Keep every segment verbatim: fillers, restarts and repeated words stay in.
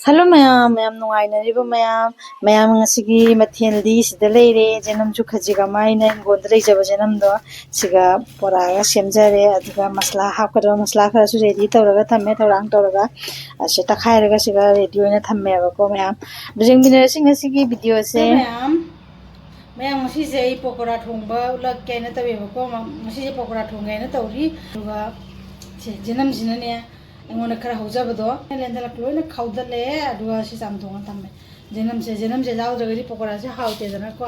Hello ꯃꯌꯥꯝ, ꯃꯌꯥꯝ ꯅꯨꯡꯉꯥꯏꯅꯔꯤꯕ ꯃꯌꯥꯝ? ꯃꯌꯥꯝ ꯉꯁꯤꯒꯤ ꯃꯊꯦꯜꯗꯤ ꯁꯤꯗ ꯂꯩꯔꯦ꯫ ꯆꯦꯅꯝꯁꯨ ꯈꯖꯤꯛ ꯑꯃ ꯑꯩꯅ ꯍꯤꯡꯒꯣꯜꯗ ꯂꯩꯖꯕ ꯆꯦꯅꯝꯗꯣ ꯁꯤꯒ ꯕꯣꯔꯥꯒ ꯁꯦꯝꯖꯔꯦ, ꯑꯗꯨꯒ ꯃꯁꯂꯥ ꯍꯥꯞꯀꯗꯕ ꯃꯁꯂꯥ ꯈꯔꯁꯨ ꯔꯦꯗꯤ ꯇꯧꯔꯒ ꯊꯝꯃꯦ, ꯊꯧꯔꯥꯡ ꯇꯧꯔꯒ ꯑꯁꯤ ꯇꯛꯈꯥꯏꯔꯒ ꯁꯤꯒ ꯔꯦꯗꯤ ꯑꯣꯏꯅ ꯊꯝꯃꯦꯕꯀꯣ ꯃꯌꯥꯝ꯫ ꯑꯗꯨ ꯌꯦꯡꯃꯤꯟꯅꯔꯁꯤ ꯉꯁꯤꯒꯤ ꯚꯤꯗꯤꯑꯣꯁꯦ꯫ ꯃꯌꯥꯝ, ꯃꯌꯥꯝ ꯉꯁꯤꯁꯦ ꯑꯩ ꯄꯀꯣꯔꯥ ꯊꯣꯡꯕ ꯎꯠꯂꯛꯀꯦ ꯍꯥꯏꯅ ꯇꯧꯋꯦꯕꯀꯣ꯫ ꯃ-, ꯉꯁꯤꯁꯦ ꯄꯀꯣꯔꯥ ꯊꯣꯡꯒꯦ ꯍꯥꯏꯅ ꯇꯧꯔꯤ꯫ ꯑꯗꯨꯒ ꯁꯦ ꯖꯦꯅꯝꯁꯤꯅꯅꯦ ꯑꯩꯉꯣꯟꯗ ꯈꯔ ꯍꯧꯖꯕꯗꯣ ꯂꯦꯟꯊꯂꯛꯄ ꯂꯣꯏꯅ ꯈꯧꯗꯠꯂꯦ, ꯑꯗꯨꯒ ꯁꯤ ꯆꯥꯝꯊꯣꯛꯅ ꯊꯝꯃꯦ꯫ ꯖꯦꯅꯝꯁꯦ, ꯖꯦꯅꯝꯁꯦ ꯌꯥꯎꯗ꯭ꯔꯒꯗꯤ ꯄꯀꯣꯔꯥꯁꯦ ꯍꯥꯎꯇꯦꯗꯅꯀꯣ꯫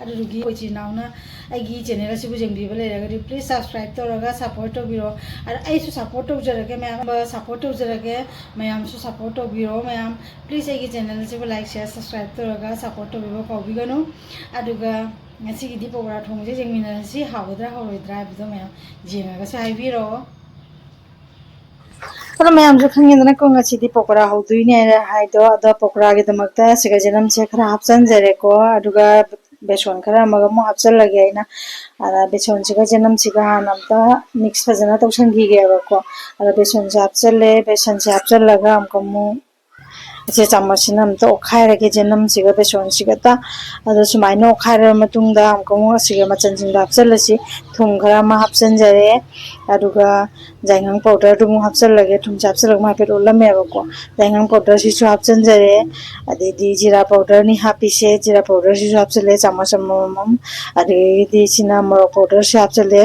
ꯑꯗꯨꯗꯨꯒꯤ ꯑꯩꯈꯣꯏ ꯏꯆꯤꯟ ꯏꯅꯥꯎꯅ ꯑꯩꯒꯤ ꯆꯦꯅꯦꯜ ꯑꯁꯤꯕꯨ ꯌꯦꯡꯕꯤꯕ ꯂꯩꯔꯒꯗꯤ please subscribe ꯇꯧꯔꯒ support ꯇꯧꯕꯤꯔꯣ꯫ ꯑꯗ ꯑꯩꯁꯨ support ꯇꯧꯖꯔꯒꯦ, ꯃꯌꯥꯝ support ꯇꯧꯖꯔꯒꯦ, ꯃꯌꯥꯝꯁꯨ support ꯇꯧꯕꯤꯔꯣ꯫ ꯃꯌꯥꯝ please ꯑꯩꯒꯤ ꯆꯦꯅꯦꯜ ꯑꯁꯤꯕꯨ like, share, subscribe ꯇꯧꯔꯒ support ꯇꯧꯕꯤꯕ ꯀꯥꯎꯕꯤꯒꯅꯨ꯫ ꯑꯗꯨꯒ ꯉꯁꯤꯒꯤꯗꯤ ꯄꯀꯣꯔꯥ ꯊꯣꯡꯕꯁꯦ ꯌꯦꯡꯃꯤꯟꯅꯔꯁꯤ, ꯍꯥꯎꯒꯗ꯭ꯔꯥ ꯍꯥꯎꯔꯣꯏꯗ꯭ꯔꯥ ꯍꯥꯏꯕꯗꯣ ꯃꯌꯥꯝ ꯌꯦꯡꯉꯒꯁꯨ ꯍꯥꯏꯕꯤꯔꯛꯑꯣ꯫ ꯑꯗꯣ ꯃꯌꯥꯝꯁꯨ ꯈꯪꯉꯦꯗꯅꯀꯣ, ꯉꯁꯤꯗꯤ ꯄꯀꯣꯔꯥ ꯍꯧꯗꯣꯏꯅꯦ ꯍꯥꯏꯅ ꯍꯥꯏꯗꯣ꯫ ꯑꯗꯣ ꯄꯀꯣꯔꯥꯒꯤꯗꯃꯛꯇ ꯁꯤꯒ ꯖꯦꯅꯝꯁꯦ ꯈꯔ ꯍꯥꯞꯆꯤꯟꯖꯔꯦꯀꯣ, ꯑꯗꯨꯒ ꯕꯦꯁꯣꯟ ꯈꯔ ꯑꯃꯒ ꯑꯃꯨꯛ ꯍꯥꯞꯆꯤꯜꯂꯒꯦ ꯑꯩꯅ꯫ ꯑꯗ ꯕꯦꯁꯣꯟꯁꯤꯒ ꯖꯦꯅꯝꯁꯤꯒ ꯍꯥꯟꯅ ꯑꯝꯇ mix ꯐꯖꯅ ꯇꯧꯁꯟꯈꯤꯒꯦꯕꯀꯣ꯫ ꯑꯗ ꯕꯦꯁꯣꯟꯁꯦ ꯍꯥꯞꯆꯤꯜꯂꯦ, ꯕꯦꯁꯣꯟꯁꯦ ꯍꯥꯞꯆꯤꯜꯂꯒ ꯑꯃꯨꯛꯀ ꯑꯃꯨꯛ ꯏꯆꯦ ꯆꯥꯃꯁꯁꯤꯅ ꯑꯝꯇ ꯑꯣꯠꯈꯥꯏꯔꯒꯦ ꯖꯦꯅꯝꯁꯤꯒ ꯕꯦꯁꯣꯟꯁꯤꯒꯇ꯫ ꯑꯗꯣ ꯁꯨꯃꯥꯏꯅ ꯑꯣꯠꯈꯥꯏꯔꯕ ꯃꯇꯨꯡꯗ ꯑꯃꯨꯛꯀ ꯑꯃꯨꯛ ꯑꯁꯤꯒ ꯃꯆꯜꯁꯤꯡꯗꯣ ꯍꯥꯞꯆꯤꯜꯂꯁꯤ꯫ ꯊꯨꯝ ꯈꯔ ꯑꯃ ꯍꯥꯞꯆꯤꯟꯖꯔꯦ, ꯑꯗꯨꯒ ꯌꯥꯏꯉꯪ powderꯗꯨ ꯑꯃꯨꯛ ꯍꯥꯞꯆꯤꯜꯂꯒꯦ꯫ ꯊꯨꯝꯁꯦ ꯍꯥꯞꯆꯤꯜꯂꯒ ꯑꯃꯨꯛ ꯍꯥꯏꯐꯦꯠ ꯑꯣꯠꯂꯝꯃꯦꯕꯀꯣ꯫ ꯌꯥꯏꯉꯪ powderꯁꯤꯁꯨ ꯍꯥꯞꯆꯤꯟꯖꯔꯦ, ꯑꯗꯩꯗꯤ ꯖꯤꯔꯥ powderꯅꯤ ꯍꯥꯞꯄꯤꯁꯦ, ꯖꯤꯔꯥ powderꯁꯤꯁꯨ ꯍꯥꯞꯆꯤꯜꯂꯦ ꯆꯥꯃꯁ ꯑꯃꯃꯝ꯫ ꯑꯗꯒꯤꯗꯤ ꯁꯤꯅ ꯃꯣꯔꯣꯛ powderꯁꯨ ꯍꯥꯞꯆꯤꯜꯂꯦ꯫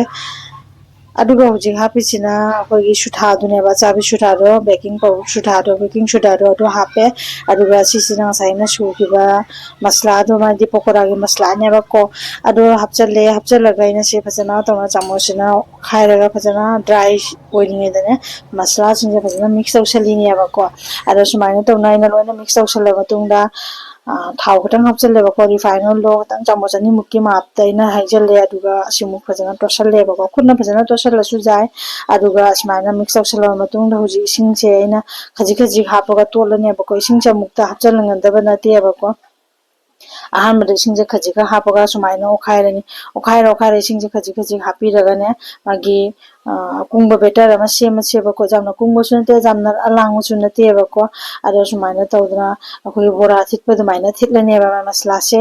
ꯑꯗꯨꯒ ꯍꯧꯖꯤꯛ ꯍꯥꯞꯄꯤꯁꯤꯅ ꯑꯩꯈꯣꯏꯒꯤ ꯁꯨꯊꯥꯗꯨꯅꯦꯕ, ꯑꯆꯥꯕꯤ ꯁꯨꯊꯥꯗꯣ, baking powder ꯁꯨꯊꯥꯗꯣ, baking sodaꯗꯣ ꯑꯗꯨ ꯍꯥꯞꯄꯦ꯫ ꯑꯗꯨꯒ ꯁꯤꯁꯤꯅ ꯉꯁꯥꯏ ꯑꯩꯅ ꯁꯨꯈꯤꯕ ꯃꯁꯂꯥꯗꯣ, ꯃꯥꯗꯤ ꯄꯀꯣꯔꯥꯒꯤ ꯃꯁꯂꯥꯅꯦꯕꯀꯣ꯫ ꯑꯗꯨ ꯍꯥꯞꯆꯜꯂꯦ꯫ ꯍꯥꯞꯆꯜꯂꯒ ꯑꯩꯅ ꯁꯤ ꯐꯖꯅ ꯇꯧꯅ ꯆꯥꯃꯁꯁꯤꯅ ꯑꯣꯠꯈꯥꯏꯔꯒ ꯐꯖꯅ dry ꯑꯣꯏꯔꯤꯉꯩꯗꯅꯦ ꯃꯁꯂꯥꯁꯤꯡꯁꯦ ꯐꯖꯅ mix ꯇꯧꯁꯜꯂꯤꯅꯦꯕꯀꯣ꯫ ꯑꯗꯣ ꯁꯨꯃꯥꯏꯅ ꯇꯧꯅ ꯑꯩꯅ ꯂꯣꯏꯅ mix ꯇꯧꯁꯜꯂ ꯃꯇꯨꯡꯗ, ꯑ, ꯊꯥꯎ ꯈꯤꯇꯪ ꯍꯥꯞꯆꯜꯂꯦꯕꯀꯣ, refine oilꯗꯣ ꯈꯤꯇꯪ ꯆꯥꯃꯁ ꯑꯅꯤꯃꯨꯛꯀꯤ ꯃꯥꯞꯇ ꯑꯩꯅ ꯍꯩꯖꯜꯂꯦ꯫ ꯑꯗꯨꯒ ꯑꯁꯤꯃꯨꯛ ꯐꯖꯅ ꯇꯣꯠꯁꯜꯂꯦꯕꯀꯣ, ꯈꯨꯠꯅ ꯐꯖꯅ ꯇꯣꯠꯁꯜꯂꯁꯨ ꯌꯥꯏ꯫ ꯑꯗꯨꯒ ꯁꯨꯃꯥꯏꯅ mix ꯇꯧꯁꯜꯂꯕ ꯃꯇꯨꯡꯗ ꯍꯧꯖꯤꯛ ꯏꯁꯤꯡꯁꯦ ꯑꯩꯅ ꯈꯖꯤꯛ ꯈꯖꯤꯛ ꯍꯥꯞꯄꯒ ꯇꯣꯠꯂꯅꯦꯕꯀꯣ꯫ ꯏꯁꯤꯡꯁꯦ ꯑꯃꯨꯛꯇ ꯍꯥꯞꯆꯜꯂꯝꯒꯗꯕ ꯅꯠꯇꯦꯕꯀꯣ꯫ ꯑꯍꯥꯟꯕꯗ ꯏꯁꯤꯡꯁꯦ ꯈꯖꯤꯛ ꯈꯔ ꯍꯥꯞꯄꯒ ꯁꯨꯃꯥꯏꯅ ꯑꯣꯠꯈꯥꯏꯔꯅꯤ꯫ ꯑꯣꯠꯈꯥꯏꯔ ꯑꯣꯠꯈꯥꯏꯔ ꯏꯁꯤꯡꯁꯦ ꯈꯖꯤꯛ ꯈꯖꯤꯛ ꯍꯥꯞꯄꯤꯔꯒꯅꯦ, ꯃꯥꯒꯤ ꯑ, ꯑꯀꯨꯡꯕ batter ꯑꯃ ꯁꯦꯝꯃꯁꯦꯕꯀꯣ꯫ ꯌꯥꯝꯅ ꯀꯨꯡꯕꯁꯨ ꯅꯠꯇꯦ, ꯌꯥꯝꯅ ꯑꯂꯥꯡꯕꯁꯨ ꯅꯠꯇꯦꯕꯀꯣ꯫ ꯑꯗꯣ ꯁꯨꯃꯥꯏꯅ ꯇꯧꯗꯅ ꯑꯩꯈꯣꯏꯒꯤ ꯕꯣꯔꯥ ꯊꯤꯠꯄ ꯑꯗꯨꯃꯥꯏꯅ ꯊꯤꯠꯂꯅꯦꯕ ꯃꯁꯂꯥꯁꯦ꯫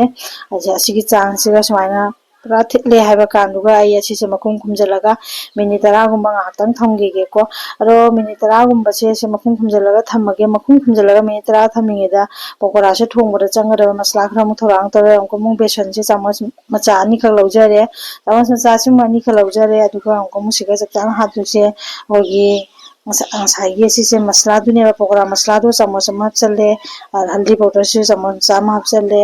ꯑꯁꯤ-, ꯑꯁꯤꯒꯤ ꯆꯥꯡꯁꯤꯒ ꯁꯨꯃꯥꯏꯅ ꯄꯨꯔꯥ ꯊꯤꯠꯂꯦ ꯍꯥꯏꯕ ꯀꯥꯟꯗꯨꯒ ꯑꯩ ꯑꯁꯤꯁꯦ ꯃꯈꯨꯝ ꯈꯨꯝꯖꯤꯜꯂꯒ ꯃꯤꯅꯤꯠ ꯇꯔꯥꯒꯨꯝꯕ ꯉꯥꯏꯍꯥꯛꯇꯪ ꯊꯝꯈꯤꯒꯦꯀꯣ꯫ ꯑꯗꯣ ꯃꯤꯅꯤꯠ ꯇꯔꯥꯒꯨꯝꯕꯁꯦ ꯁꯤ ꯃꯈꯨꯝ ꯈꯨꯝꯖꯤꯜꯂꯒ ꯊꯝꯃꯒꯦ꯫ ꯃꯈꯨꯝ ꯈꯨꯝꯖꯤꯜꯂꯒ ꯃꯤꯅꯤꯠ ꯇꯔꯥ ꯊꯝꯃꯤꯉꯩꯗ ꯄꯀꯣꯔꯥꯁꯦ ꯊꯣꯡꯕꯗ ꯆꯪꯒꯗꯕ ꯃꯁꯂꯥ ꯈꯔ ꯑꯃꯨꯛ ꯊꯧꯔꯥꯡ ꯇꯧꯔꯦ꯫ ꯑꯃꯨꯛꯀ ꯑꯃꯨꯛ ꯕꯦꯁꯟꯁꯦ ꯆꯥꯃꯁ ꯃꯆꯥ ꯑꯅꯤꯈꯛ ꯂꯧꯖꯔꯦ꯫ ꯆꯥꯃꯁ ꯃꯆꯥꯁꯤꯃ ꯑꯅꯤꯈꯛ ꯂꯧꯖꯔꯦ꯫ ꯑꯗꯨꯒ ꯑꯃꯨꯛꯀ ꯑꯃꯨꯛ ꯁꯤꯒ ꯆꯞ ꯆꯥꯅ ꯍꯥꯞꯇꯣꯏꯁꯦ ꯑꯩꯈꯣꯏꯒꯤ ꯉꯁꯥ-, ꯉꯁꯥꯏꯒꯤ ꯑꯁꯤꯁꯦ ꯃꯁꯂꯥꯗꯨꯅꯦꯕ, ꯄꯀꯣꯔꯥ ꯃꯁꯂꯥꯗꯣ ꯆꯥꯃꯁ ꯑꯃ ꯍꯥꯞꯆꯜꯂꯦ, ꯑ, ꯍꯜꯗꯤ powderꯁꯨ ꯆꯥꯃꯁ ꯃꯆꯥ ꯑꯃ ꯍꯥꯞꯆꯜꯂꯦ,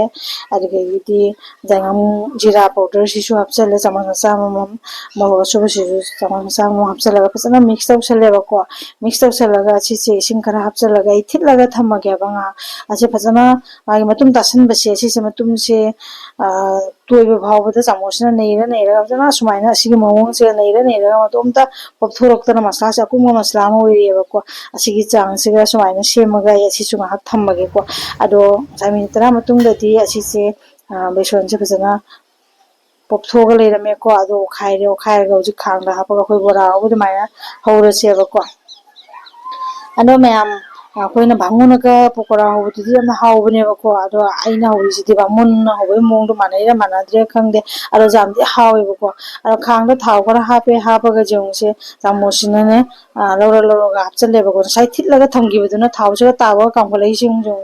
ꯑꯗꯨꯗꯒꯤꯗꯤ ꯉꯁꯥꯏ ꯉꯥꯃꯨ ꯖꯤꯔꯥ powderꯁꯤꯁꯨ ꯍꯥꯞꯆꯜꯂꯦ ꯆꯥꯃꯁ ꯃꯆꯥ ꯑꯃꯃꯝ, ꯃꯣꯔꯣꯛ ꯑꯁꯨꯕꯁꯤꯁꯨ ꯆꯥꯃꯁ ꯃꯆꯥ ꯑꯃꯃꯝ ꯍꯥꯞꯆꯜꯂꯒ ꯐꯖꯅ mix ꯇꯧꯁꯜꯂꯦꯕꯀꯣ꯫ Mix ꯇꯧꯁꯜꯂꯒ ꯑꯁꯤꯁꯦ ꯏꯁꯤꯡ ꯈꯔ ꯍꯥꯞꯆꯜꯂꯒ ꯑꯩ ꯊꯤꯠꯂꯒ ꯊꯝꯃꯒꯦꯕ ꯉꯥꯏꯍꯥꯛ꯫ ꯑꯁꯤ ꯐꯖꯅ ꯃꯥꯒꯤ ꯃꯇꯨꯝ ꯇꯥꯁꯟꯕꯁꯦ, ꯁꯤꯁꯦ ꯃꯇꯨꯝꯁꯦ, ꯑ, ꯇꯣꯏꯕ ꯐꯥꯎꯕꯗ ꯆꯥꯃꯁꯅ ꯅꯩꯔ ꯅꯩꯔꯒ ꯐꯖꯅ ꯁꯨꯃꯥꯏꯅ ꯑꯁꯤꯒꯤ ꯃꯑꯣꯡꯁꯤꯗ ꯅꯩꯔ ꯅꯩꯔꯒ ꯃꯇꯣꯝꯇ ꯄꯣꯞꯊꯣꯔꯛꯇꯅ ꯃꯁꯂꯥꯁꯦ ꯑꯀꯨꯡꯕ ꯃꯁꯂꯥ ꯑꯃ ꯑꯣꯏꯔꯛꯑꯦꯕꯀꯣ꯫ ꯑꯁꯤꯒꯤ ꯆꯥꯡꯁꯤꯒ ꯁꯨꯃꯥꯏꯅ ꯁꯦꯝꯃꯒ ꯑꯩ ꯑꯁꯤꯁꯨ ꯉꯥꯏꯍꯥꯛ ꯊꯝꯃꯒꯦꯀꯣ꯫ ꯑꯗꯣ ꯉꯁꯥꯏ ꯃꯤꯅꯤꯠ ꯇꯔꯥ ꯃꯇꯨꯡꯗꯗꯤ ꯑꯁꯤꯁꯦ, ꯑ, ꯕꯦꯁꯣꯟꯁꯦ ꯐꯖꯅ ꯄꯣꯞꯊꯣꯛꯑꯒ ꯂꯩꯔꯝꯃꯦꯀꯣ꯫ ꯑꯗꯣ ꯑꯣꯠꯈꯥꯏꯔꯦ, ꯑꯣꯠꯈꯥꯏꯔꯒ ꯍꯧꯖꯤꯛ ꯈꯥꯡꯗ ꯍꯥꯞꯄꯒ ꯑꯩꯈꯣꯏ ꯕꯣꯔꯥ ꯍꯧꯕ ꯑꯗꯨꯃꯥꯏꯅ ꯍꯧꯔꯁꯦꯕꯀꯣ꯫ ꯑꯗꯣ ꯃꯌꯥꯝ, ꯑꯩꯈꯣꯏꯅ ꯕꯥꯃꯣꯟꯅꯒ ꯄꯀꯣꯔꯥ ꯍꯧꯕꯗꯨꯗꯤ ꯌꯥꯝꯅ ꯍꯥꯎꯕꯅꯦꯕꯀꯣ꯫ ꯑꯗꯣ ꯑꯩꯅ ꯍꯧꯔꯤꯁꯤꯗꯤ ꯕꯥꯃꯣꯟꯅ ꯍꯧꯕꯒꯤ ꯃꯑꯣꯡꯗꯣ ꯃꯥꯟꯅꯩꯔꯥ ꯃꯥꯟꯅꯗ꯭ꯔꯤꯔꯥ ꯈꯪꯗꯦ꯫ ꯑꯗꯣ ꯌꯥꯝꯗꯤ ꯍꯥꯎꯋꯦꯕꯀꯣ꯫ ꯑꯗꯣ ꯈꯥꯡꯗ ꯊꯥꯎ ꯈꯔ ꯍꯥꯞꯄꯦ, ꯍꯥꯞꯄꯒ ꯌꯦꯡꯉꯨꯁꯦ, ꯆꯥꯃꯁꯁꯤꯅꯅꯦ, ꯑ, ꯂꯧꯔ ꯂꯧꯔꯒ ꯍꯥꯞꯆꯜꯂꯦꯕꯀꯣ꯫ ꯉꯁꯥꯏ ꯊꯤꯠꯂꯒ ꯊꯝꯈꯤꯕꯗꯨꯅ ꯊꯥꯎꯁꯤꯒ ꯇꯥꯕꯒ ꯀꯥꯝꯈꯠꯂꯛꯏꯁꯦ ꯌꯦꯡꯉꯨ꯫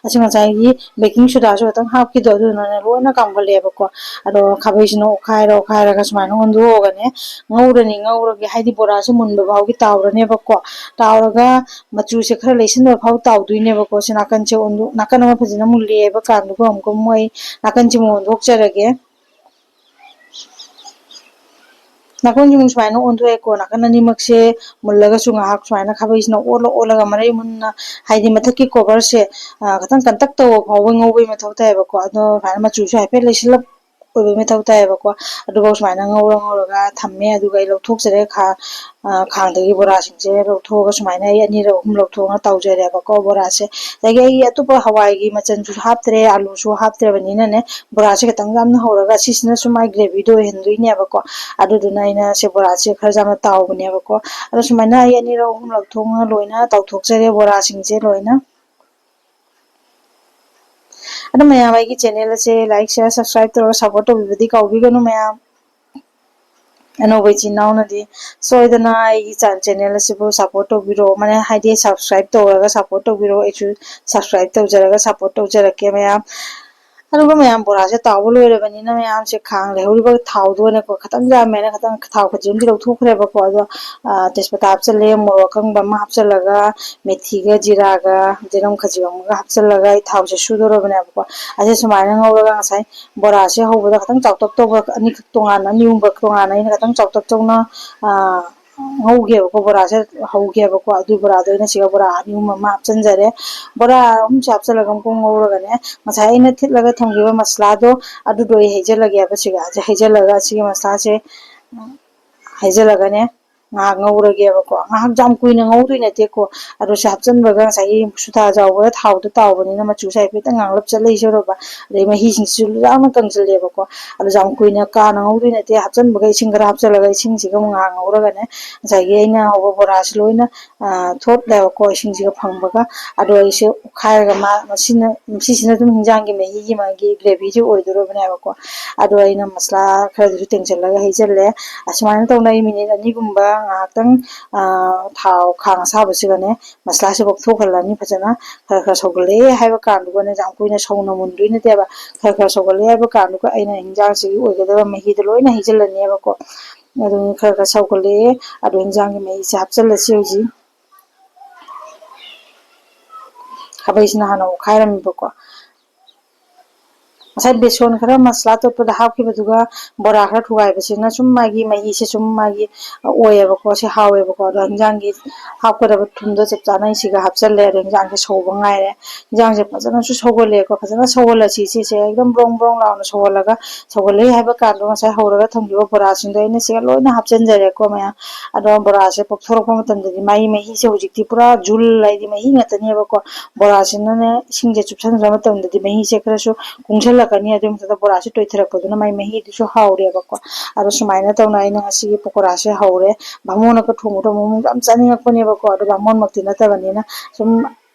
ꯑꯁꯤ ꯉꯁꯥꯏꯒꯤ baking sodaꯁꯨ ꯈꯤꯇꯪ ꯍꯥꯞꯈꯤꯗꯣ, ꯑꯗꯨꯗꯨꯅꯅꯦ ꯂꯣꯏꯅ ꯀꯥꯝꯈꯠꯂꯦꯕꯀꯣ꯫ ꯑꯗꯣ ꯈꯥꯕꯩꯁꯤꯅ ꯑꯣꯠꯈꯥꯏꯔ ꯑꯣꯠꯈꯥꯏꯔꯒ ꯁꯨꯃꯥꯏꯅ ꯑꯣꯟꯊꯣꯛꯑꯒꯅꯦ ꯉꯧꯔꯅꯤ꯫ ꯉꯧꯔꯒꯦ ꯍꯥꯏꯗꯤ ꯕꯣꯔꯥꯁꯦ ꯃꯨꯟꯕ ꯐꯥꯎꯒꯤ ꯇꯥꯎꯔꯅꯦꯕꯀꯣ꯫ ꯇꯥꯎꯔꯒ ꯃꯆꯨꯁꯦ ꯈꯔ ꯂꯩꯁꯤꯟꯕ ꯐꯥꯎ ꯇꯥꯎꯗꯣꯏꯅꯦꯕꯀꯣ꯫ ꯁꯤ ꯅꯥꯀꯟꯁꯦ ꯑꯣꯟꯗꯣ-, ꯅꯥꯀꯟ ꯑꯃ ꯐꯖꯅ ꯃꯨꯜꯂꯦꯕ ꯀꯥꯟꯗꯨꯒ ꯑꯃꯨꯛꯀ ꯃꯣꯏ ꯅꯥꯀꯟꯁꯤꯃꯨꯛ ꯑꯣꯟꯊꯣꯛꯆꯔꯒꯦ꯫ ꯅꯥꯀꯟꯁꯤꯃꯨꯛ ꯁꯨꯃꯥꯏꯅ ꯑꯣꯟꯊꯣꯛꯑꯦꯀꯣ꯫ ꯅꯥꯀꯟ ꯑꯅꯤꯃꯛꯁꯦ ꯃꯨꯜꯂꯒꯁꯨ ꯉꯥꯏꯍꯥꯛ ꯁꯨꯃꯥꯏꯅ ꯈꯥꯕꯩꯁꯤꯅ ꯑꯣꯠꯂ ꯑꯣꯠꯂꯒ ꯃꯔꯩ ꯃꯨꯟꯅ, ꯍꯥꯏꯗꯤ ꯃꯊꯛꯀꯤ coverꯁꯦ, ꯑ, ꯈꯤꯇꯪ ꯀꯟꯇꯛ ꯇꯧꯕ ꯐꯥꯎꯕ ꯉꯧꯕꯩ ꯃꯊꯧ ꯇꯥꯏꯌꯦꯕꯀꯣ꯫ ꯑꯗꯣ ꯁꯨꯃꯥꯏꯅ ꯃꯆꯨꯁꯨ ꯍꯥꯏꯐꯦꯠ ꯂꯩꯁꯤꯜꯂꯞ ꯑꯣꯏꯕ ꯃꯊꯧ ꯇꯥꯏꯌꯦꯕꯀꯣ꯫ ꯑꯗꯨꯐꯥꯎ ꯁꯨꯃꯥꯏꯅ ꯉꯧꯔ ꯉꯧꯔꯒ ꯊꯝꯃꯦ꯫ ꯑꯗꯨꯒ ꯑꯩ ꯂꯧꯊꯣꯛꯆꯔꯦ꯫ ꯈꯥ-, ꯑ, ꯈꯥꯡꯗꯒꯤ ꯕꯣꯔꯥꯁꯤꯡꯁꯦ ꯂꯧꯊꯣꯛꯑꯒ ꯁꯨꯃꯥꯏꯅ ꯑꯩ ꯑꯅꯤꯔꯛ ꯑꯍꯨꯝ ꯂꯧꯊꯣꯛꯑꯒ ꯇꯥꯎꯖꯔꯦꯕꯀꯣ ꯕꯣꯔꯥꯁꯦ꯫ ꯑꯗꯒꯤ ꯑꯩ ꯑꯇꯣꯞꯄ ꯍꯋꯥꯏꯒꯤ ꯃꯆꯜꯁꯨ ꯍꯥꯞꯇ꯭ꯔꯦ, ꯑꯂꯨꯁꯨ ꯍꯥꯞꯇ꯭ꯔꯕꯅꯤꯅꯅꯦ, ꯕꯣꯔꯥꯁꯦ ꯈꯤꯇꯪ ꯌꯥꯝꯅ ꯍꯧꯔꯒ ꯁꯤꯁꯤꯅ ꯁꯨꯝ ꯃꯥꯏ gravyꯗꯣ ꯑꯣꯏꯍꯟꯗꯣꯏꯅꯦꯕꯀꯣ꯫ ꯑꯗꯨꯗꯨꯅ ꯑꯩꯅ ꯁꯦ ꯕꯣꯔꯥꯁꯦ ꯈꯔ ꯌꯥꯝꯅ ꯇꯥꯎꯕꯅꯦꯕꯀꯣ꯫ ꯑꯗꯣ ꯁꯨꯃꯥꯏꯅ ꯑꯩ ꯑꯅꯤꯔꯛ ꯑꯍꯨꯝꯂꯛ ꯊꯣꯛꯅ ꯂꯣꯏꯅ ꯇꯥꯎꯊꯣꯛꯆꯔꯦ ꯕꯣꯔꯥꯁꯤꯡꯁꯦ ꯂꯣꯏꯅ꯫ ꯑꯗꯣ ꯃꯌꯥꯝ ꯑꯩꯒꯤ channel ꯑꯁꯦ like, share, subscribe ꯇꯧꯔꯒ support ꯇꯧꯕꯤꯕꯗꯤ ꯀꯥꯎꯕꯤꯒꯅꯨ ꯃꯌꯥꯝ꯫ ꯑꯅꯧꯕ ꯏꯆꯤꯟ ꯏꯅꯥꯎꯅꯗꯤ ꯁꯣꯏꯗꯅ ꯑꯩꯒꯤ ꯆꯥ-, channel ꯑꯁꯤꯕꯨ support ꯇꯧꯕꯤꯔꯣ, ꯃꯅꯦ ꯍꯥꯏꯗꯤ subscribe ꯇꯧꯔꯒ support ꯇꯧꯕꯤꯔꯣ꯫ ꯑꯩꯁꯨ subscribe ꯇꯧꯖꯔꯒ support ꯇꯧꯖꯔꯛꯀꯦ ꯃꯌꯥꯝ꯫ ꯑꯗꯨꯒ ꯃꯌꯥꯝ ꯕꯣꯔꯥꯁꯦ ꯇꯥꯎꯕ ꯂꯣꯏꯔꯕꯅꯤꯅ ꯃꯌꯥꯝꯁꯦ ꯈꯥꯡ ꯂꯩꯍꯧꯔꯤꯕ ꯊꯥꯎꯗꯣ ꯑꯣꯏꯅꯀꯣ ꯈꯤꯇꯪ ꯌꯥꯝꯃꯦꯅ ꯈꯤꯇꯪ ꯊꯥꯎ ꯈꯖꯤꯛ ꯑꯃꯗꯤ ꯂꯧꯊꯣꯛꯈ꯭ꯔꯦꯕꯀꯣ꯫ ꯑꯗꯣ, ꯑ, ꯇꯦꯖꯄꯇꯥ ꯍꯥꯞꯆꯜꯂꯦ, ꯃꯣꯔꯣꯛ ꯑꯀꯪꯕ ꯑꯃ ꯍꯥꯞꯆꯜꯂꯒ, ꯃꯦꯊꯤꯒ ꯖꯤꯔꯥꯒ ꯖꯤꯔꯝ ꯈꯖꯤꯛ ꯑꯃꯒ ꯍꯥꯞꯆꯜꯂꯒ ꯑꯩ ꯊꯥꯎꯁꯦ ꯁꯨꯗꯣꯔꯕꯅꯦꯕꯀꯣ꯫ ꯑꯁꯤ ꯁꯨꯃꯥꯏꯅ ꯉꯧꯔꯒ ꯉꯁꯥꯏ ꯕꯣꯔꯥꯁꯦ ꯍꯧꯕꯗ ꯈꯤꯇꯪ ꯆꯥꯎꯇꯛ ꯇꯧꯕ ꯑꯅꯤꯈꯛ ꯇꯣꯉꯥꯟꯅ, ꯑꯅꯤ ꯑꯍꯨꯝꯈꯛ ꯇꯣꯉꯥꯟꯅ ꯑꯩꯅ ꯈꯤꯇꯪ ꯆꯥꯎꯇꯛ ꯇꯧꯅ, ꯑ, ꯉꯧꯒꯦꯕꯀꯣ꯫ ꯕꯣꯔꯥꯁꯦ ꯍꯧꯒꯦꯕꯀꯣ꯫ ꯑꯗꯨꯏ ꯕꯣꯔꯥꯗꯣ ꯑꯩꯅ ꯁꯤꯒ ꯕꯣꯔꯥ ꯑꯅꯤ ꯑꯍꯨꯝ ꯑꯃ ꯍꯥꯞꯆꯤꯟꯖꯔꯦ꯫ ꯕꯣꯔꯥ ꯑꯍꯨꯝꯁꯦ ꯍꯥꯞꯆꯤꯜꯂꯒ ꯑꯃꯨꯛ ꯉꯧꯔꯒꯅꯦ, ꯉꯁꯥꯏ ꯑꯩꯅ ꯊꯤꯠꯂꯒ ꯊꯝꯈꯤꯕ ꯃꯁꯂꯥꯗꯣ ꯑꯗꯨꯗꯣ ꯑꯩ ꯍꯩꯖꯤꯜꯂꯒꯦꯕ꯫ ꯁꯤꯒ ꯍꯩꯖꯤꯜꯂꯒ ꯁꯤꯒꯤ ꯃꯁꯂꯥꯁꯦ ꯍꯩꯖꯤꯜꯂꯒꯅꯦ ꯉꯥꯏꯍꯥꯛ ꯉꯧꯔꯒꯦꯕꯀꯣ꯫ ꯉꯥꯏꯍꯥꯛ ꯌꯥꯝ ꯀꯨꯏꯅ ꯉꯧꯗꯣꯏ ꯅꯠꯇꯦꯀꯣ꯫ ꯑꯗꯨ ꯁꯤ ꯍꯥꯞꯆꯤꯟꯕꯒ ꯉꯁꯥꯏꯒꯤ ꯁꯨꯊꯥ ꯌꯥꯎꯕꯗ ꯊꯥꯎꯗ ꯇꯥꯎꯕꯅꯤꯅ ꯃꯆꯨꯁꯦ ꯍꯥꯏꯐꯦꯠꯇꯪ ꯉꯥꯡꯂꯞ ꯆꯠꯂ ꯏꯆꯧꯔꯕ꯫ ꯑꯗꯩ ꯃꯍꯤꯁꯤꯡꯁꯤꯁꯨ ꯌꯥꯝꯅ ꯀꯪꯁꯤꯜꯂꯦꯕꯀꯣ꯫ ꯑꯗꯨ ꯌꯥꯝ ꯀꯨꯏꯅ ꯀꯥꯅ ꯉꯧꯗꯣꯏ ꯅꯠꯇꯦ꯫ ꯍꯥꯞꯆꯤꯟꯕꯒ ꯏꯁꯤꯡ ꯈꯔ ꯍꯥꯞꯆꯤꯜꯂꯒ ꯏꯁꯤꯡꯁꯤꯒ ꯑꯃꯨꯛ ꯉꯥꯏꯍꯥꯛ ꯉꯧꯔꯒꯅꯦ, ꯉꯁꯥꯏꯒꯤ ꯑꯩꯅ ꯍꯧꯕ ꯕꯣꯔꯥꯁꯤ ꯂꯣꯏꯅ, ꯑ, ꯊꯣꯠꯂꯦꯕꯀꯣ ꯏꯁꯤꯡꯁꯤꯒ ꯐꯪꯕꯒ꯫ ꯑꯗꯣ ꯑꯩꯁꯦ ꯑꯣꯠꯈꯥꯏꯔꯒ ꯃꯥ-, ꯃꯁꯤꯅ, ꯃꯁꯤꯁꯤꯅ ꯑꯗꯨꯝ ꯍꯤꯟꯖꯥꯡꯒꯤ ꯃꯍꯤꯒꯤ ꯃꯥꯒꯤ gravyꯁꯦ ꯑꯣꯏꯗꯣꯔꯕꯅꯦꯕꯀꯣ꯫ ꯑꯗꯣ ꯑꯩꯅ ꯃꯁꯂꯥ ꯈꯔꯗꯨꯁꯨ ꯇꯦꯡꯁꯤꯜꯂꯒ ꯍꯩꯖꯤꯜꯂꯦ꯫ ꯑꯁꯨꯃꯥꯏꯅ ꯇꯧꯅ ꯑꯩ minute ꯑꯅꯤꯒꯨꯝꯕ ꯉꯥꯏꯍꯥꯛꯇꯪ, ꯑ, ꯊꯥꯎ ꯈꯥꯡ ꯑꯁꯥꯕꯁꯤꯒꯅꯦ ꯃꯁꯂꯥꯁꯦ ꯄꯣꯞꯊꯣꯛꯍꯜꯂꯅꯤ ꯐꯖꯅ꯫ ꯈꯔ ꯈꯔ ꯁꯧꯒꯠꯂꯛꯑꯦ ꯍꯥꯏꯕ ꯀꯥꯟꯗꯨꯒꯅꯦ, ꯌꯥꯝ ꯀꯨꯏꯅ ꯁꯧꯅ ꯃꯨꯟꯗꯣꯏ ꯅꯠꯇꯦꯕ꯫ ꯈꯔ ꯈꯔ ꯁꯧꯒꯠꯂꯛꯑꯦ ꯍꯥꯏꯕ ꯀꯥꯟꯗꯨꯒ ꯑꯩꯅ ꯍꯤꯟꯖꯥꯡꯁꯤꯒꯤ ꯑꯣꯏꯒꯗꯕ ꯃꯍꯤꯗꯣ ꯂꯣꯏꯅ ꯍꯩꯖꯤꯜꯂꯅꯦꯕꯀꯣ꯫ ꯑꯗꯨ ꯈꯔ ꯈꯔ ꯁꯧꯒꯠꯂꯛꯑꯦ꯫ ꯑꯗꯣ ꯍꯤꯟꯖꯥꯡꯒꯤ ꯃꯍꯤꯁꯦ ꯍꯥꯞꯆꯤꯜꯂꯁꯤ ꯍꯧꯖꯤꯛ꯫ ꯈꯥꯕꯩꯁꯤꯅ ꯍꯥꯟꯅ ꯑꯣꯠꯈꯥꯏꯔꯝꯃꯤꯕꯀꯣ꯫ ꯉꯁꯥꯏ ꯕꯦꯁꯣꯟ ꯈꯔ ꯃꯁꯂꯥ ꯇꯣꯠꯄꯗ ꯍꯥꯞꯈꯤꯕꯗꯨꯒ ꯕꯣꯔꯥ ꯈꯔ ꯊꯨꯒꯥꯏꯕꯁꯤꯅ ꯁꯨꯝ ꯃꯥꯒꯤ ꯃꯍꯤꯁꯦ ꯁꯨꯝ ꯃꯥꯒꯤ ꯑꯣꯏꯌꯦꯕꯀꯣ꯫ ꯁꯤ ꯍꯥꯎꯋꯦꯕꯀꯣ꯫ ꯑꯗꯣ ꯍꯤꯟꯖꯥꯡꯒꯤ ꯍꯥꯞꯀꯗꯕ ꯊꯨꯝꯗꯣ ꯆꯞ ꯆꯥꯅ ꯑꯩ ꯁꯤꯒ ꯍꯥꯞꯆꯜꯂꯦ꯫ ꯑꯗꯣ ꯍꯤꯟꯖꯥꯡꯁꯦ ꯁꯧꯕ ꯉꯥꯏꯔꯦ꯫ ꯍꯤꯟꯖꯥꯡꯁꯦ ꯐꯖꯅꯁꯨ ꯁꯧꯒꯠꯂꯦꯀꯣ꯫ ꯐꯖꯅ ꯁꯧꯒꯠꯂꯁꯤ ꯁꯤꯁꯦ ꯑꯦꯛꯗꯝ ꯕ꯭ꯔꯣꯡ ꯕ꯭ꯔꯣꯡ ꯂꯥꯎꯅ ꯁꯧꯒꯠꯂꯒ, ꯁꯧꯒꯠꯂꯦ ꯍꯥꯏꯕ ꯀꯥꯟꯗꯣ ꯉꯁꯥꯏ ꯍꯧꯔꯒ ꯊꯝꯈꯤꯕ ꯕꯣꯔꯥꯁꯤꯡꯗꯣ ꯑꯩꯅ ꯁꯤꯒ ꯂꯣꯏꯅ ꯍꯥꯞꯆꯤꯟꯖꯔꯦꯀꯣ ꯃꯌꯥꯝ꯫ ꯑꯗꯣ ꯕꯣꯔꯥꯁꯦ ꯄꯣꯞꯊꯣꯔꯛꯄ ꯃꯇꯝꯗꯗꯤ ꯃꯥꯒꯤ ꯃꯍꯤꯁꯦ ꯍꯧꯖꯤꯛꯇꯤ ꯄꯨꯔꯥ ꯖꯨꯜ ꯍꯥꯏꯗꯤ ꯃꯍꯤ ꯉꯥꯛꯇꯅꯦꯕꯀꯣ꯫ ꯕꯣꯔꯥꯁꯤꯅꯅꯦ ꯏꯁꯤꯡꯁꯦ ꯆꯨꯞꯁꯤꯟꯕ ꯃꯇꯝꯗꯗꯤ ꯃꯍꯤꯁꯦ ꯈꯔꯁꯨ ꯀꯨꯡꯁꯜꯂꯛꯀꯅꯤ꯫ ꯑꯗꯨꯒꯤ ꯃꯊꯛꯇ ꯕꯣꯔꯥꯁꯦ ꯇꯣꯏꯊꯔꯛꯄꯗꯨꯅ ꯃꯥꯏ ꯃꯍꯤꯗꯨꯁꯨ ꯍꯥꯎꯔꯦꯕꯀꯣ꯫ ꯑꯗꯣ ꯁꯨꯃꯥꯏꯅ ꯇꯧꯅ ꯑꯩꯅ ꯉꯁꯤꯒꯤ ꯄꯀꯣꯔꯥꯁꯦ ꯍꯧꯔꯦ꯫ ꯕꯥꯃꯣꯟꯅꯒ ꯊꯣꯡꯕꯗꯣ ꯑꯃꯨꯛ ꯌꯥꯝ ꯆꯥꯅꯤꯡꯉꯛꯄꯅꯦꯕꯀꯣ꯫ ꯑꯗꯣ ꯕꯥꯃꯣꯟꯃꯛꯇꯤ ꯅꯠꯇꯕꯅꯤꯅ ꯁꯨꯝ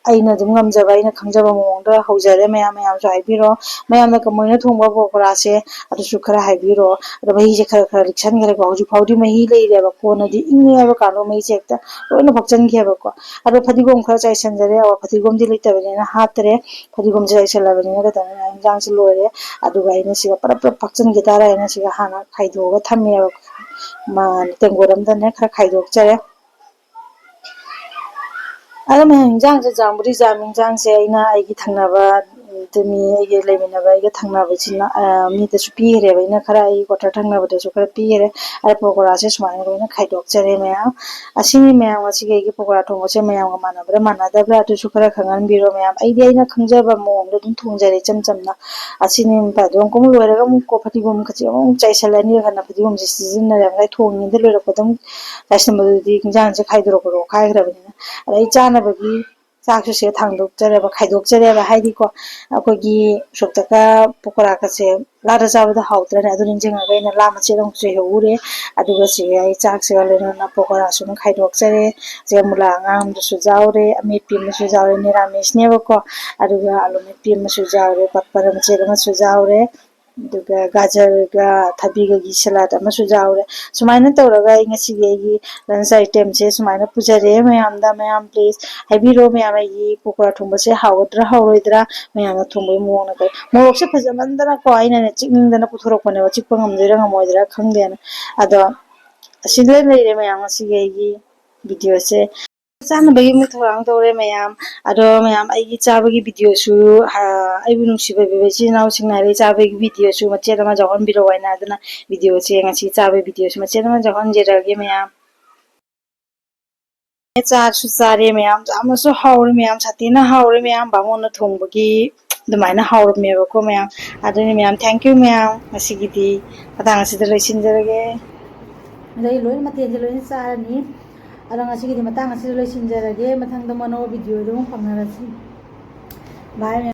ꯑꯩꯅ ꯑꯗꯨꯝ ꯉꯝꯖꯕ, ꯑꯩꯅ ꯈꯪꯖꯕ ꯃꯑꯣꯡꯗ ꯍꯧꯖꯔꯦ꯫ ꯃꯌꯥꯝ, ꯃꯌꯥꯝꯁꯨ ꯍꯥꯏꯕꯤꯔꯣ꯫ ꯃꯌꯥꯝꯅ ꯀꯃꯥꯏꯅ ꯊꯣꯡꯕ ꯄꯀꯣꯔꯥꯁꯦ ꯑꯗꯨꯁꯨ ꯈꯔ ꯍꯥꯏꯕꯤꯔꯣ꯫ ꯑꯗꯣ ꯃꯍꯤꯁꯦ ꯈꯔ ꯈꯔ ꯂꯤꯛꯁꯟꯈ꯭ꯔꯦꯀꯣ꯫ ꯍꯧꯖꯤꯛ ꯐꯥꯎꯗꯤ ꯃꯍꯤ ꯂꯩꯔꯦꯕ꯫ ꯀꯣꯟꯅꯗꯤ ꯏꯪꯉꯦ ꯍꯥꯏꯕ ꯀꯥꯟꯗ ꯃꯍꯤꯁꯦ ꯍꯦꯛꯇ ꯂꯣꯏꯅ ꯐꯛꯆꯟꯈꯤꯑꯕꯀꯣ꯫ ꯑꯗꯣ ꯐꯗꯤꯒꯣꯝ ꯈꯔ ꯆꯥꯏꯁꯟꯖꯔꯦ꯫ ꯑꯋꯥ ꯐꯗꯤꯒꯣꯝꯗꯤ ꯂꯩꯇꯕꯅꯤꯅ ꯍꯥꯞꯇꯔꯦ꯫ ꯐꯗꯤꯒꯣꯝꯁꯦ ꯆꯥꯏꯁꯜꯂꯕꯅꯤꯅ ꯀꯩꯗꯧꯔꯦ, ꯏꯟꯖꯥꯡꯁꯦ ꯂꯣꯏꯔꯦ꯫ ꯑꯗꯨꯒ ꯑꯩꯅ ꯁꯤꯒ ꯄꯔꯞ ꯄꯔꯞ ꯐꯛꯆꯟꯈꯤ ꯇꯥꯔꯦ꯫ ꯑꯩꯅ ꯁꯤꯒ ꯍꯥꯟꯅ ꯈꯥꯏꯗꯣꯛꯑꯒ ꯊꯝꯃꯦꯕ꯫ ꯃꯥ-, ꯇꯦꯡꯀꯣꯠ ꯑꯝꯗꯅꯦ ꯈꯔ ꯈꯥꯏꯗꯣꯛꯆꯔꯦ꯫ ꯑꯗꯣ ꯃꯌꯥꯝ, ꯏꯟꯖꯥꯡꯁꯦ ꯌꯥꯝꯕꯨꯗꯤ ꯌꯥꯝꯃꯤ꯫ ꯏꯟꯖꯥꯡꯁꯦ ꯑꯩꯅ ꯑꯩꯒꯤ ꯊꯪꯅꯕ, ꯑꯗꯨ ꯃꯤ ꯑꯩꯒꯤ ꯂꯩꯃꯤꯟꯅꯕ ꯑꯩꯒ ꯊꯪꯅꯕꯁꯤꯅ, ꯑ, ꯃꯤꯗꯁꯨ ꯄꯤꯈ꯭ꯔꯦꯕ꯫ ꯑꯩꯅ ꯈꯔ ꯑꯩꯒꯤ ꯀ꯭ꯋꯥꯇꯔ ꯊꯪꯅꯕꯗꯁꯨ ꯈꯔ ꯄꯤꯈ꯭ꯔꯦ꯫ ꯑꯗ ꯄꯀꯣꯔꯥꯁꯦ ꯁꯨꯃꯥꯏꯅ ꯂꯣꯏꯅ ꯈꯥꯏꯗꯣꯛꯆꯔꯦ ꯃꯌꯥꯝ꯫ ꯑꯁꯤꯅꯤ ꯃꯌꯥꯝ ꯉꯁꯤꯒꯤ ꯑꯩꯒꯤ ꯄꯀꯣꯔꯥ ꯊꯣꯡꯕꯁꯦ꯫ ꯃꯌꯥꯝꯒ ꯃꯥꯟꯅꯕ꯭ꯔꯥ ꯃꯥꯟꯅꯗꯕ꯭ꯔꯥ ꯑꯗꯨꯁꯨ ꯈꯔ ꯈꯪꯍꯟꯕꯤꯔꯣ ꯃꯌꯥꯝ꯫ ꯑꯩꯗꯤ ꯑꯩꯅ ꯈꯪꯖꯕ ꯃꯑꯣꯡꯗ ꯑꯗꯨꯝ ꯊꯣꯡꯖꯔꯦ ꯏꯆꯝ ꯆꯝꯅ꯫ ꯑꯁꯤꯅꯤ ꯐꯗꯤꯒꯣꯝ ꯀꯨꯝ ꯂꯣꯏꯔꯒ ꯑꯃꯨꯛ ꯀꯣ ꯐꯗꯤꯒꯣꯝ ꯈꯖꯤꯛ ꯑꯃꯨꯛ ꯆꯥꯏꯁꯜꯂꯅꯤ꯫ ꯍꯥꯟꯅ ꯐꯗꯤꯒꯣꯝꯁꯦ ꯁꯤꯖꯤꯟꯅꯔꯦ꯫ ꯉꯁꯥꯏ ꯊꯣꯡꯉꯤꯉꯩꯗ ꯂꯣꯏꯔꯛꯄꯗ ꯑꯃꯨꯛ ꯆꯥꯏꯁꯟꯕꯗꯨꯗꯤ ꯏꯟꯖꯥꯡꯁꯦ ꯈꯥꯏꯗꯣꯔꯛꯄꯗꯣ ꯈꯥꯏꯈ꯭ꯔꯕꯅꯤꯅ꯫ ꯑꯗꯩ ꯆꯥꯅꯕꯒꯤ ꯆꯥꯛꯁꯨ ꯁꯤꯗ ꯊꯥꯡꯗꯣꯛꯆꯔꯦꯕ, ꯈꯥꯏꯗꯣꯛꯆꯔꯦꯕ꯫ ꯍꯥꯏꯗꯤꯀꯣ, ꯑꯩꯈꯣꯏꯒꯤ ꯎꯁꯣꯞꯇꯒ ꯄꯀꯣꯔꯥꯒꯁꯦ ꯂꯥꯗ ꯆꯥꯕꯗ ꯍꯥꯎꯇ꯭ꯔꯅꯦ? ꯑꯗꯨ ꯅꯤꯡꯁꯤꯡꯉꯒ ꯑꯩꯅ ꯂꯥ ꯃꯆꯦꯠ ꯑꯃꯨꯛ ꯆꯣꯏꯍꯧꯔꯦ꯫ ꯑꯗꯨꯒ ꯁꯤꯒ ꯑꯩ ꯆꯥꯛꯁꯤꯒ ꯂꯣꯏꯅꯅ ꯄꯀꯣꯔꯥꯁꯨ ꯑꯃꯨꯛ ꯈꯥꯏꯗꯣꯛꯆꯔꯦ꯫ ꯁꯤꯒ ꯃꯨꯂꯥ ꯑꯉꯥꯡꯕꯗꯨꯁꯨ ꯌꯥꯎꯔꯦ, ꯑꯃꯦꯠꯄꯤ ꯑꯃꯁꯨ ꯌꯥꯎꯔꯦ, ꯅꯤꯔꯥꯃꯤꯁꯅꯦꯕꯀꯣ꯫ ꯑꯗꯨꯒ ꯑꯂꯨ ꯃꯦꯠꯄꯤ ꯑꯃꯁꯨ ꯌꯥꯎꯔꯦ, ꯄꯥꯄꯔ ꯃꯆꯦꯠ ꯑꯃꯁꯨ ꯌꯥꯎꯔꯦ꯫ ꯑꯗꯨꯒ ꯒꯥꯖꯔꯒ ꯊꯕꯤꯒꯒꯤ ꯁꯂꯥꯗ ꯑꯃꯁꯨ ꯌꯥꯎꯔꯦ꯫ ꯁꯨꯃꯥꯏꯅ ꯇꯧꯔꯒ ꯑꯩ ꯉꯁꯤꯒꯤ ꯑꯩꯒꯤ ꯂꯟꯁ ꯑꯥꯏꯇꯦꯝꯁꯦ ꯁꯨꯃꯥꯏꯅ ꯄꯨꯖꯔꯦ ꯃꯌꯥꯝꯗ꯫ ꯃꯌꯥꯝ ꯄ꯭ꯂꯤꯖ ꯍꯥꯏꯕꯤꯔꯣ ꯃꯌꯥꯝ, ꯑꯩꯒꯤ ꯄꯀꯣꯔꯥ ꯊꯣꯡꯕꯁꯦ ꯍꯥꯎꯒꯗ꯭ꯔꯥ ꯍꯥꯎꯔꯣꯏꯗ꯭ꯔꯥ, ꯃꯌꯥꯝꯅ ꯊꯣꯡꯕꯒꯤ ꯃꯑꯣꯡꯅ ꯀꯩ꯫ ꯃꯣꯔꯣꯛꯁꯦ ꯐꯖꯃꯟꯗꯅꯀꯣ ꯑꯩꯅꯅꯦ ꯆꯤꯛꯅꯤꯡꯗꯅ ꯄꯨꯊꯣꯔꯛꯄꯅꯦꯕ, ꯆꯤꯛꯄ ꯉꯝꯗꯣꯏꯔꯥ ꯉꯝꯃꯣꯏꯗꯣꯏꯔꯥ ꯈꯪꯗꯦꯅ꯫ ꯑꯗꯣ ꯑꯁꯤꯗ ꯂꯩꯔꯦ ꯃꯌꯥꯝ ꯉꯁꯤꯒꯤ ꯑꯩꯒꯤ ꯚꯤꯗꯤꯑꯣꯁꯦ꯫ ꯆꯥꯅꯕꯒꯤ ꯑꯃꯨꯛ ꯊꯧꯔꯥꯡ ꯇꯧꯔꯦ ꯃꯌꯥꯝ꯫ ꯑꯗꯣ ꯃꯌꯥꯝ, ꯑꯩꯒꯤ ꯆꯥꯕꯒꯤ videoꯁꯨ, ꯑ, ꯑꯩꯕꯨ ꯅꯨꯡꯁꯤꯕ ꯏꯆꯤꯜ ꯏꯅꯥꯎꯁꯤꯡꯅ ꯑꯩ ꯆꯥꯕꯒꯤ videoꯁꯨ ꯃꯆꯦꯠ ꯑꯃ ꯌꯥꯎꯍꯟꯕꯤꯔꯛꯑꯣ ꯍꯥꯏꯅ, ꯑꯗꯨꯅ videoꯁꯦ ꯉꯁꯤ ꯆꯥꯕꯒꯤ videoꯁꯨ ꯃꯆꯦꯠ ꯑꯃ ꯌꯥꯎꯍꯟꯖꯔꯛꯑꯒꯦ ꯃꯌꯥꯝ꯫ ꯆꯥꯁꯨ ꯆꯥꯔꯦ ꯃꯌꯥꯝ, ꯌꯥꯝꯅꯁꯨ ꯍꯥꯎꯔꯦ ꯃꯌꯥꯝ, ꯁꯥꯊꯤꯅ ꯍꯥꯎꯔꯦ ꯃꯌꯥꯝ꯫ ꯕꯥꯃꯣꯟꯅ ꯊꯣꯡꯕꯒꯤ ꯑꯗꯨꯃꯥꯏꯅ ꯍꯥꯎꯔꯝꯃꯦꯕꯀꯣ ꯃꯌꯥꯝ꯫ ꯑꯗꯨꯅꯤ ꯃꯌꯥꯝ, thank you ꯃꯌꯥꯝ꯫ ꯉꯁꯤꯒꯤꯗꯤ ꯃꯇꯥꯡ ꯑꯁꯤꯗ ꯂꯣꯏꯁꯤꯟꯖꯔꯒꯦ꯫ ꯑꯗꯩ ꯂꯣꯏꯅ ꯃꯊꯦꯜꯁꯦ ꯂꯣꯏꯅ ꯆꯥꯔꯅꯤ꯫ ꯑꯗꯣ ꯉꯁꯤꯒꯤꯗꯤ ꯃꯇꯥꯡ ꯑꯁꯤꯗ ꯂꯣꯏꯁꯤꯟꯖꯔꯒꯦ꯫ ꯃꯊꯪꯗ ꯑꯅꯧꯕ videoꯗ ꯑꯃꯨꯛ ꯐꯪꯅꯔꯁꯤ꯫ Bye ꯃꯌꯥꯝ꯫